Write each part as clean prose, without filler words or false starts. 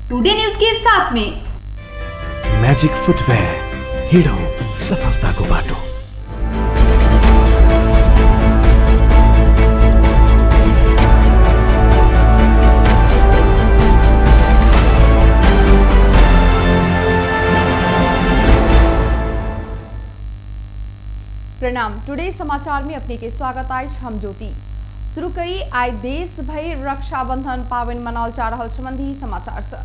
Today news के साथ में। म्याजिक फुटवेयर, हिँडौँ सफलताको बाटो। प्रणाम, टुडे समाचार में अपने के स्वागत अछि। हम ज्योति। शुरू करी आइ देश भरि रक्षाबंधन पाबनि मनाओल जा रहल संबंधी समाचार से।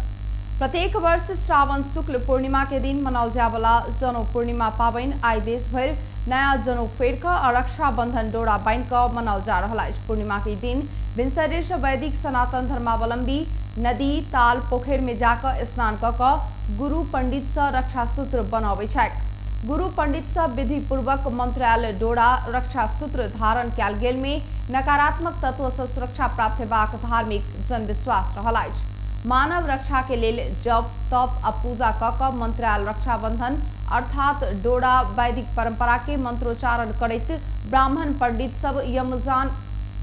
प्रत्येक वर्ष श्रावण शुक्ल पूर्णिमा के दिन मनाओल जायवला जनौ पूर्णिमा पाबनि आइ देश भरि नया जनौ फेर कऽ आ रक्षाबंधन डोरा बान्हि कऽ मनाओल जा रहल अछि। पूर्णिमा के दिन भिनसरे सँ वैदिक सनातन धर्मावलंबी नदी, ताल, पोखरि में जाकऽ स्नान कऽ कऽ गुरु पंडित सँ रक्षा सूत्र बनबै छथि। गुरु पंडित सँ विधिपूर्वक मंत्रायल डोरा रक्षा सूत्र धारण कयल गेल में नकारात्मक तत्व सँ सुरक्षा प्राप्त हेबाक धार्मिक जनविश्वास रहल अछि। मानव रक्षा के लेल जप, तप आ पूजा कऽ कऽ मंत्रायल रक्षाबंधन अर्थात डोरा वैदिक परंपरा के मंत्रोच्चारण करैत ब्राह्मण पंडित सब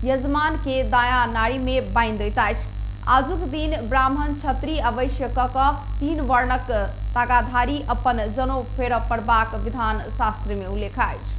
यजमान के दायां नाड़ी में बान्हि दैत अछि। आजुक दिन ब्राह्मण, क्षत्रिय आ वैश्य कऽ कऽ तीन वर्णक तागाधारी अपन जनौ फेरऽ पड़बाक विधान शास्त्र में उल्लेख अछि।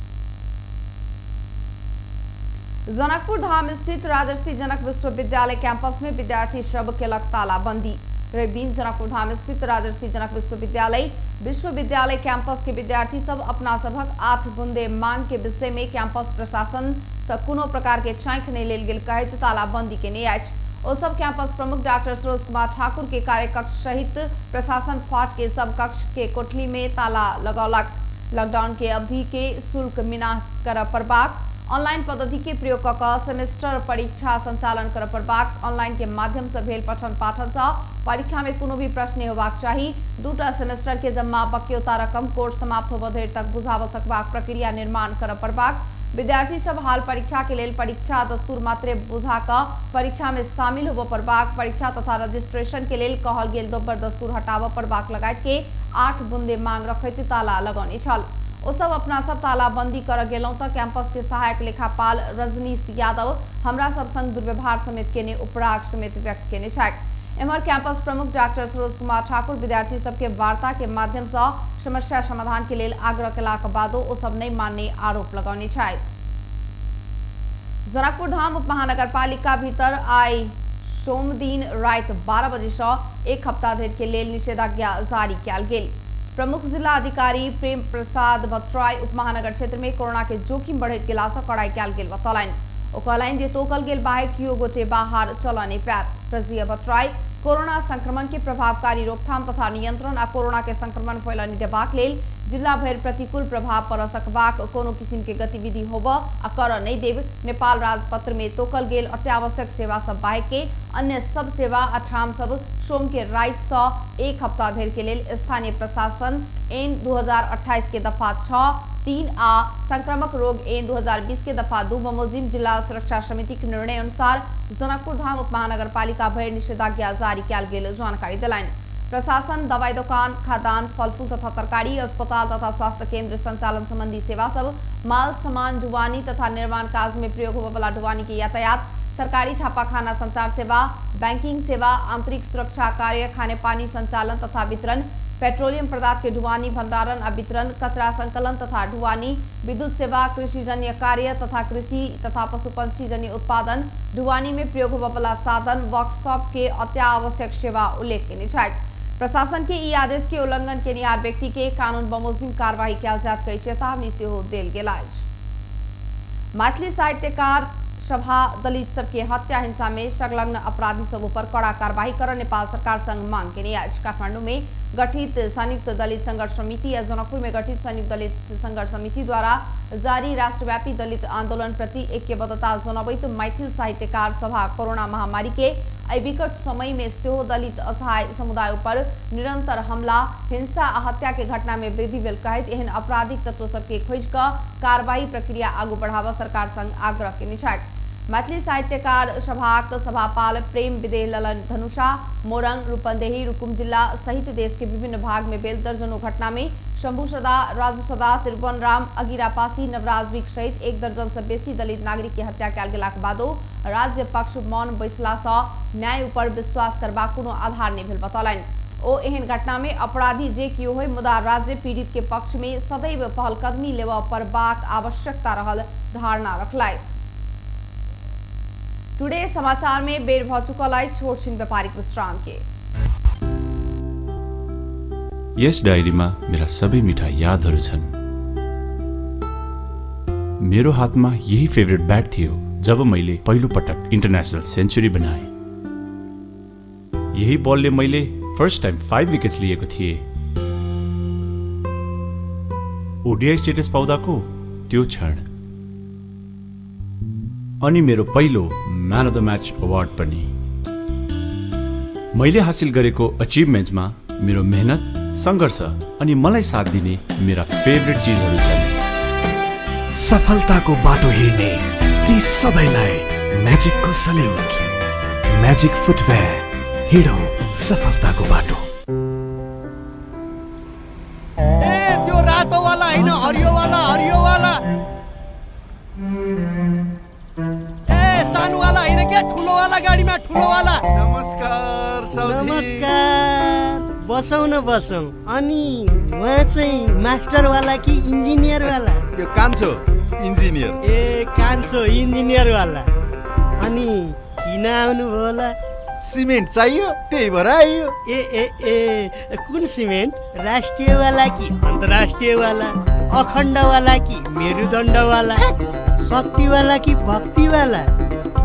जनकपुर धाम स्थित राजर्षि जनक विश्वविद्यालय कैंपस में विद्यार्थी सब केलक तालाबंदी। रवि दिन जनकपुर धाम स्थित राजर्षि जनक विश्वविद्यालय कैंपस के विद्यार्थी सब अपना सभक 8 बुंदे मांग के विषय में कैंपस प्रशासन से कोनो प्रकार के चाँखि नहीं लेल गेल कहैत तालाबंदी केने अछि। ओ सब कैंपस प्रमुख डॉक्टर सरोज कुमार ठाकुर के कार्यकक्ष सहित प्रशासन फाट के सब कक्ष के कोठली में ताला लगौलक। लॉकडाउन के अवधि के शुल्क मिना करऽ पड़बाक, ऑनलाइन पद्धति के प्रयोग कऽ कऽ सेमेस्टर परीक्षा संचालन करऽ पड़बाक, ऑनलाइन के माध्यम से भेल पठन पाठन सँ परीक्षा में कोनो भी प्रश्न नहि होबाक चाही, दूटा सेमेस्टर के जम्मा बक्यौता रकम कोर्स समाप्त होबऽ धरि तक बुझाबऽ सकबाक प्रक्रिया निर्माण करऽ पड़बाक, विद्यार्थी सब हाल परीक्षा के लेल परीक्षा दस्तूर मात्रे बुझा कऽ परीक्षा में शामिल होबऽ पड़बाक, परीक्षा तथा रजिस्ट्रेशन के लेल कहल गेल दोब्बर दस्तूर हटाबऽ पड़बाक लगायत के 8 बुंदे मांग रखैत ताला लगौने छल। ओ सब अपना सब तालाबंदी करऽ गेलहुँ तऽ कैंपस के सहायक लेखापाल रजनीश यादव हमरा सब संग दुर्व्यवहार समेत केने उपराग समेत व्यक्त केने छथि। एम्हर कैंपस प्रमुख डॉक्टर सरोज कुमार ठाकुर विद्यार्थी सबके वार्ता के माध्यम सँ समस्या समाधान के लेल आग्रह केलाक बादो ओ सब नहि मानने आरोप लगौने छथि। जनकपुर धाम उपमहानगरपालिका भीतर आइ सोमदिन राति 12 बजे सँ एक हप्ता धरि के लेल निषेधाज्ञा जारी कयल गेल। प्रमुख जिला अधिकारी प्रेम प्रसाद भट्टराई उपमहानगर क्षेत्र में कोरोना के जोखिम बढ़ैत गेला सँ कड़ाई कयल गेल बतौलनि। ओ कहलनि जे तोकल गेल बाहेक कियो गोटे बाहर चलऽ नहि पायत। प्रजीय भट्टराई कोरोना संक्रमण के प्रभावकारी रोकथाम तथा नियंत्रण आ कोरोना के संक्रमण फैलऽ नहि देबाक लेल जिला भरि प्रतिकूल प्रभाव पड़ऽ सकबाक कोनो किसिम के गतिविधि होबऽ आ करऽ नहि देब, नेपाल राजपत्र में तोकल गेल अत्यावश्यक सेवा सब बाहेक के अन्य सब सेवा आ ठाम सब सोम के राति सँ एक हप्ता धरि के लेल स्थानीय प्रशासन एन 2028 के दफा 6, 3 आ संक्रामक रोग एन 2020 के दफा 2 बमोजिम जिला सुरक्षा समिति के निर्णय अनुसार जनकपुर धाम उपमहानगरपालिका भरि निषेधाज्ञा जारी कयल गेल जानकारी देलनि। प्रशासन दवाई दोकान, खाद्यान्न, फलफूल तथा तरकारी, अस्पताल तथा स्वास्थ्य केंद्र संचालन संबंधी सेवा सब, माल सामान ढुवानी तथा निर्माण काज में प्रयोग होबयवला ढुवानी के यातायात, सरकारी छापाखाना संचार सेवा, बैंकिंग सेवा, आंतरिक सुरक्षा कार्य, खानेपानी संचालन तथा वितरण, पेट्रोलियम पदार्थ के ढुवानी भंडारण आ वितरण, कचरा संकलन तथा ढुवानी, विद्युत सेवा, कृषिजन्य कार्य तथा कृषि तथा पशुपक्षीजन्य उत्पादन, ढुवानी में प्रयोग होबयवला साधन, वर्कशॉप के अत्यावश्यक सेवा उल्लेख केने छथि। प्रशासन के ई आदेश के उल्लंघन केनिहार व्यक्ति के कानून बमोजिम कार्रवाई कयल जायत कहि चेतावनी सेहो देल गेल अछि। मैथिली साहित्यकार सभा दलित सबके हत्या हिंसा में संलग्न अपराधी सब ऊपर कड़ा कार्रवाई कर नेपाल सरकार संग मांग केने अछि। काठमांडू में गठित संयुक्त दलित संघर्ष समिति आ जनकपुर में गठित संयुक्त दलित संघर्ष समिति द्वारा जारी राष्ट्रव्यापी दलित आंदोलन प्रति ऐक्यबद्धता जनबैत मैथिल साहित्यकार सभा कोरोना महामारी के एहि विकट समय में सेहो दलित असहाय समुदाय ऊपर निरंतर हमला, हिंसा आ हत्या के घटना में वृद्धि भेल कहैत एहन आपराधिक तत्व सबके खोजि कऽ कार्रवाई प्रक्रिया आगू बढ़ाबऽ सरकार संग आग्रह केने छथि। मैथिली साहित्यकार सभाक सभापाल प्रेम विदेह ललन धनुषा, मोरंग, रूपन्देही, रुकुम जिला सहित देश के विभिन्न भाग में भेल दर्जनों घटना में शंभू सदा, राजू सदा, त्रिभुवन राम, अगिरा पासी, नवराज विक सहित 1 दर्जन से बेसी दलित नागरिक के हत्या कयल गेलाक बादो राज्य पक्ष मौन बैसला सँ न्याय ऊपर विश्वास करबाक कोनो आधार नहि भेल बतौलनि। ओ एहन घटना में अपराधी जे कियो होय मुदा राज्य पीड़ित के पक्ष में सदैव पहलकदमी लेबऽ पड़बाक आवश्यकता रहल धारणा रखलथि। टुडे समाचार में बेर भ चुकल अछि छोट छिन व्यापारिक विश्राम के। यस डायरीमा मेरा सबै मिठा यादहरू छन्। मेरो हातमा यही फेभरेट ब्याट थियो जब मैले पहिलो पटक इन्टरनेसनल सेन्चुरी बनाएँ। यही बलले मैले फर्स्ट टाइम 5 विकेट्स लिएको थिएँ। ओडिआई स्टेटस पाउँदाको त्यो क्षण अनि मेरो पहिलो man of the match award पनि। मैले हासिल गरेको अचिभमेन्ट्समा मेरो मेहनत, सङ्घर्ष अनि मलाई साथ दिने मेरा फेभरेट चिजहरू छन्। सफलताको बाटो हिँड्ने ती सबैलाई म्याजिकको सल्युट। म्याजिक फुटवेयर, हिँडौँ सफलताको बाटो। ए त्यो रातो वाला हैन, हरियो वाला, हरियो वाला। ए सानो वाला हैन के, ठुलो वाला गाडीमा, ठुलो वाला। नमस्कार साउजी। नमस्कार, बसौँ न बसौँ। अनि उहाँ चाहिँ मास्टर वाला कि इन्जिनियर वाला? यो कान्छो इन्जिनियर। ए कान्छो इन्जिनियर वाला। अनि किन आउनुभयो होला? सिमेन्ट चाहियो त्यही भएर आइयो। ए ए ए कुन सिमेन्ट? राष्ट्रियवाला कि अन्तर्राष्ट्रियवाला, अखण्डवाला कि मेरुदण्डवाला, शक्तिवाला कि भक्तिवाला,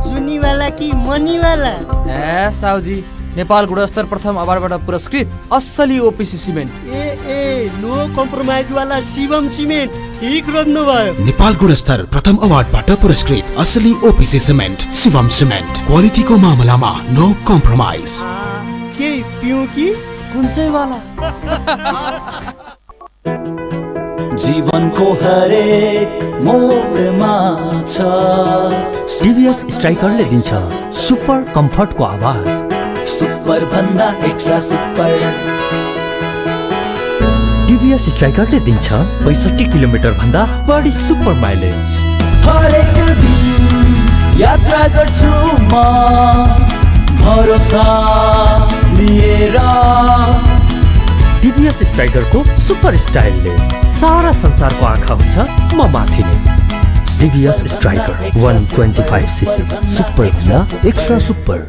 जुनीवाला कि मनीवाला? ए साउजी, नेपाल गुणस्तर प्रथम अवार्डबाट पुरस्कृत असली ओपिसी सिमेन्ट। ए ए नो कम्प्रोमाइज वाला शिवम सिमेन्ट, ठीक रोज्नु भयो। नेपाल गुणस्तर प्रथम अवार्डबाट पुरस्कृत असली ओपिसी सिमेन्ट, शिवम सिमेन्ट। क्वालिटीको मामलामा नो कम्प्रोमाइज। के पिउँ कि कुन चाहिँ वाला? जीवनको हरेक मोडमा छ टिभीएस स्ट्राइकरले दिन्छ सुपर कम्फर्टको आवाज, सुपर भन्दा एक्स्ट्रा सुपर। टिभीएस स्ट्राइकरले दिन्छ 65 किलोमिटर भन्दा बढी सुपर माइलेज। हरेक दिन यात्रा गर्छु म भरोसा लिएर। टिभीएस स्ट्राइकरको सुपर स्टाइलले सारा संसारको आँखा हुन्छ म माथि नै। टिभीएस स्ट्राइकर 125 सीसी, सुपर भन्दा एक्स्ट्रा सुपर।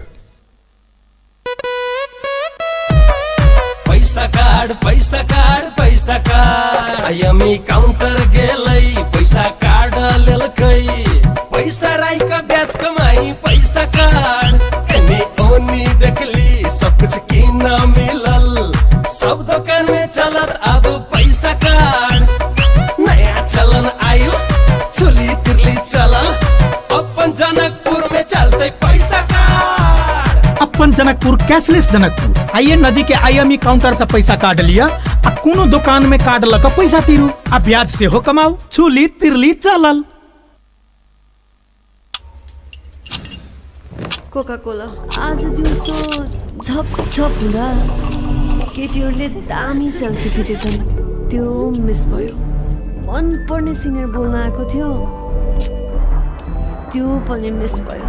पैसा कार्ड, पैसा कार्ड, पैसा कार्ड। आईएमई काउंटर गेलै पैसा कार्ड लेलकै, पैसा राई का ब्याज कमाई पैसा कार्ड। एने ओनी देखली सब कुछ किन मिलल, सब दुकान में चलत अब पैसा कार्ड। नया चलन आइल चुली तिरली चलल, अपन जनकपुर में चलते पैसा कार्ड। अपन जनकपुर कैशलेस जनकपुर। आइए नजीक के आईएमई काउंटर से पैसा कार्ड लिया आ कोनो दुकान में कार्ड लग पैसा तीरू आ ब्याज से हो कमाओ। चुली तिरली चलल। कोका कोला आज दिउँसो झप झप हुँदा केटीहरूले दामी सेल्फी खिचेछन्, त्यो मिस भयो। मनपर्ने सिङ्गर बोल्न आएको थियो, त्यो पनि मिस भयो।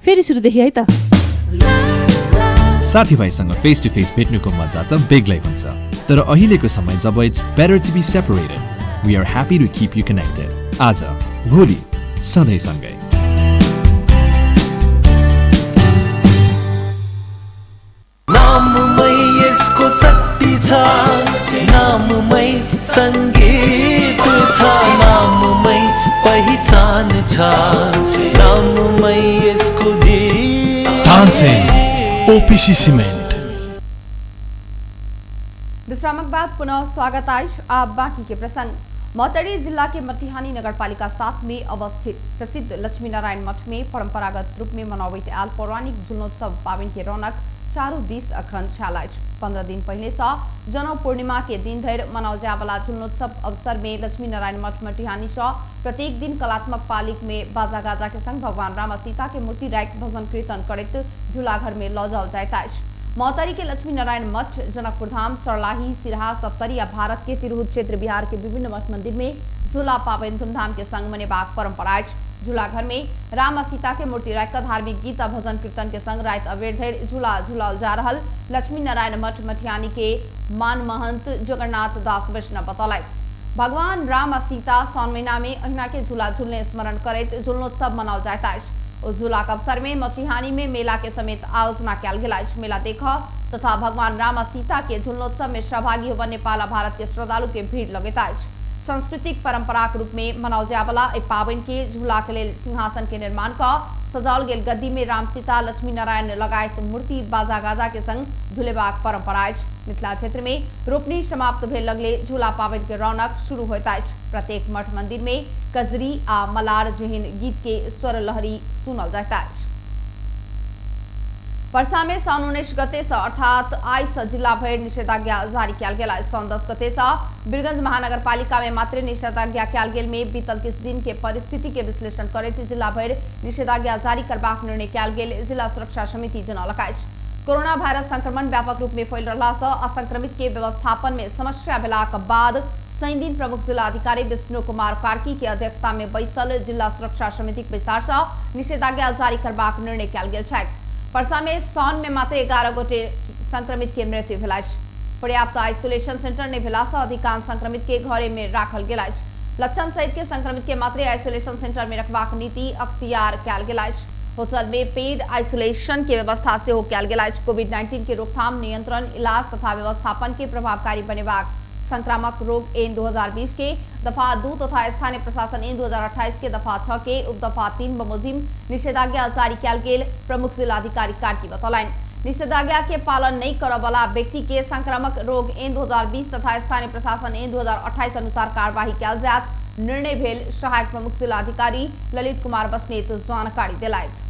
फेरि सुरुदेखि है त। साथीभाइसँग फेस टु फेस भेट्नुको मजा त बेग्लै हुन्छ, तर अहिलेको समय जब it's better to be separated, we are happy to keep you connected. आज भोलि सधैँ सँगै। नाममै यसको शक्ति छ, नाममै सङ्गीत छ, नाममै पहिचान छ, नाममै यसको जीत। Tansen OPC cement. विश्राम। विश्रामक बाद पुनः स्वागत अछि। आब बाकी के प्रसंग। महोत्तरी जिला के मटिहानी नगरपालिका 7 में अवस्थित प्रसिद्ध लक्ष्मीनारायण मठ में परंपरागत रूप में मनाबैत आयल पौराणिक झुलनोत्सव पाबनि के रौनक चारू दिस अखन छायल अछि। 15 दिन पहले से जनौ पूर्णिमा के दिन धरि मनाओल जायवला झुलनोत्सव अवसर में लक्ष्मीनारायण मठ मटिहानी से प्रत्येक दिन कलात्मक पालिक में बाजा गाजा के संग भगवान राम आ सीता के मूर्ति राखि भजन कीर्तन करैत झूलाघर में लऽ जाओल जाइत अछि। महोत्तरी के लक्ष्मीनारायण मठ, जनकपुर धाम, सरलाही, सिरहा, सप्तरी आ भारत के तिरहुत क्षेत्र बिहार के विभिन्न मठ मंदिर में झूला पाबनि धूमधाम के संग मनेबाक परंपरा अछि। झूलाघर में राम आ सीता के मूर्ति राखि धार्मिक गीत आ भजन कीर्तन के संग राति अबेर धरि झूला झूलाओल जा रहल लक्ष्मीनारायण मठ मठियानी के मान महंत जगन्नाथ दास वैष्णव बतौलथि। भगवान राम आ सीता साउन महीना में अहिना के झूला झूलने स्मरण करैत झूलनोत्सव मनाओल जाइत अछि। उस झूला के अवसर में मठिहानी में मेला के समेत आयोजना कयल गेल अछि। मेला देख तथा भगवान राम आ सीता के झूलनोत्सव में सहभागी होबय नेपाल आ भारत के श्रद्धालु के भीड़ लगैत अछि। सांस्कृतिक परंपराक रूप में मनाओल जायवला एहि पाबनि के झूला के लेल सिंहासन के निर्माण क सजाओल गेल गद्दी में राम सीता लक्ष्मी नारायण लगायत मूर्ति बाजा गाजा के संग झूलेबाक परंपरा अछि। मिथिला क्षेत्र में रोपनी समाप्त भेल लगले झूला पाबनि के रौनक शुरू होइत अछि। प्रत्येक मठ मंदिर में कजरी आ मलार जेहन गीत के स्वर लहरी सुनल जाइत अछि। परसा में साउन 19 गते से अर्थात आइ से जिला भरि निषेधाज्ञा जारी कयल गेल अछि। साउन 10 गते से बीरगंज महानगरपालिका में मात्र निषेधाज्ञा कयल गेल में बीतल किछु दिन के परिस्थिति के विश्लेषण करैत जिला भरि निषेधाज्ञा जारी करबाक निर्णय कयल गेल जिला सुरक्षा समिति जनौलक अछि। कोरोना वायरस संक्रमण व्यापक रूप में फैल रहला से असंक्रमित के व्यवस्थापन में समस्या भेलाक बाद शनि दिन प्रमुख जिलाधिकारी विष्णु कुमार कार्की के अध्यक्षता में बैसल जिला सुरक्षा समिति बैसार से निषेधाज्ञा जारी करबाक निर्णय कयल गेल छैक। परसा में साउन में मात्र 11 गोटे संक्रमित के मृत्यु भेल अछि। पर्याप्त आइसोलेशन सेंटर नहि भेला से अधिकांश संक्रमित के घरे में राखल गेल अछि। लक्षण सहित के संक्रमित के मात्र आइसोलेशन सेंटर में रखबाक नीति अख्तियार कयल गेल अछि। होटल में पेड आइसोलेशन के व्यवस्था सेहो कयल गेल अछि। कोविड-19 के रोकथाम, नियंत्रण, इलाज तथा व्यवस्थापन के प्रभावकारी बनेबाक संक्रामक रोग एन 2020 के दफा 2 तथा स्थानीय प्रशासन एन 2028 के दफा 6 के उपदफा 3 बमोजिम निषेधाज्ञा जारी कयल गेल प्रमुख जिलाधिकारी कार्की बतौलनि। निषेधाज्ञा के पालन नहीं करय वाला व्यक्ति के संक्रामक रोग एन 2020 तथा स्थानीय प्रशासन एन 2028 अनुसार कार्यवाही कयल जायत निर्णय भेल सहायक प्रमुख जिलाधिकारी ललित कुमार बस्नेत जानकारी देलथि।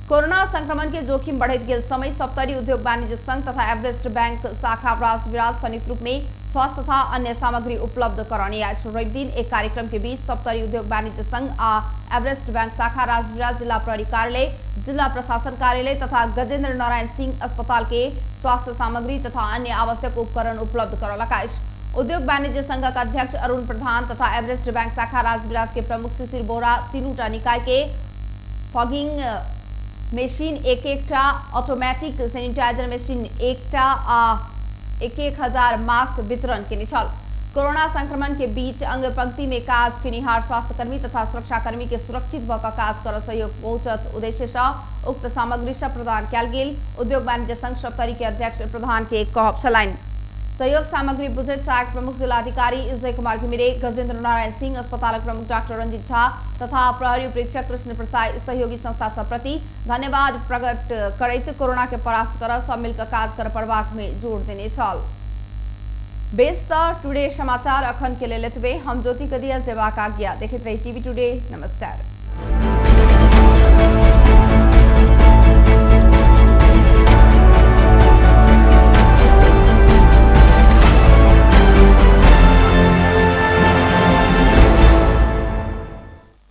कोरोना संक्रमण के जोखिम बढ़ैत गेल समय सप्तरी उद्योग वाणिज्य संघ तथा एवरेस्ट बैंक शाखा राजविराज संयुक्त रूप में स्वास्थ्य तथा अन्य सामग्री उपलब्ध करौने अछि। रवि दिन एक कार्यक्रम के बीच सप्तरी उद्योग वाणिज्य संघ आ एवरेस्ट बैंक शाखा राजविराज जिला प्रहरी कार्यालय, जिला प्रशासन कार्यालय तथा गजेंद्र नारायण सिंह अस्पताल के स्वास्थ्य सामग्री तथा अन्य आवश्यक उपकरण उपलब्ध करौलक अछि। उद्योग वाणिज्य संघक अध्यक्ष अरुण प्रधान तथा एवरेस्ट बैंक शाखा राजविराज के प्रमुख शिशिर बोरा तीनूटा निकाय के फॉगिंग मशीन एक एकटा, ऑटोमेटिक सैनिटाइजर मशीन एकटा आ 1-1000 मास्क वितरण केने छल। कोरोना संक्रमण के बीच अंग पंक्ति में काज केनिहार स्वास्थ्यकर्मी तथा सुरक्षाकर्मी के सुरक्षित भऽ कऽ काज करऽ सहयोग पहुंचत उद्देश्य से उक्त सामग्री सब प्रदान कयल गेल उद्योग वाणिज्य संघ सप्तरी के अध्यक्ष प्रधान के कहब छलनि। सहयोग सामग्री बुझैत सहायक प्रमुख जिलाधिकारी विजय कुमार घिमिरे, गजेंद्र नारायण सिंह अस्पतालक प्रमुख डॉक्टर रंजित झा तथा प्रहरी उपरीक्षक कृष्ण प्रसाद सहयोगी संस्था सब प्रति धन्यवाद प्रकट करैत कोरोना के परास्त कर सब मिलकर काज कर पड़बाक में जोर देने छल। बेस त टुडे समाचार अखन के लेल एतबे। हम ज्योति कदिया जेबाक आज्ञा। देखैत रही टीवी टुडे। नमस्कार।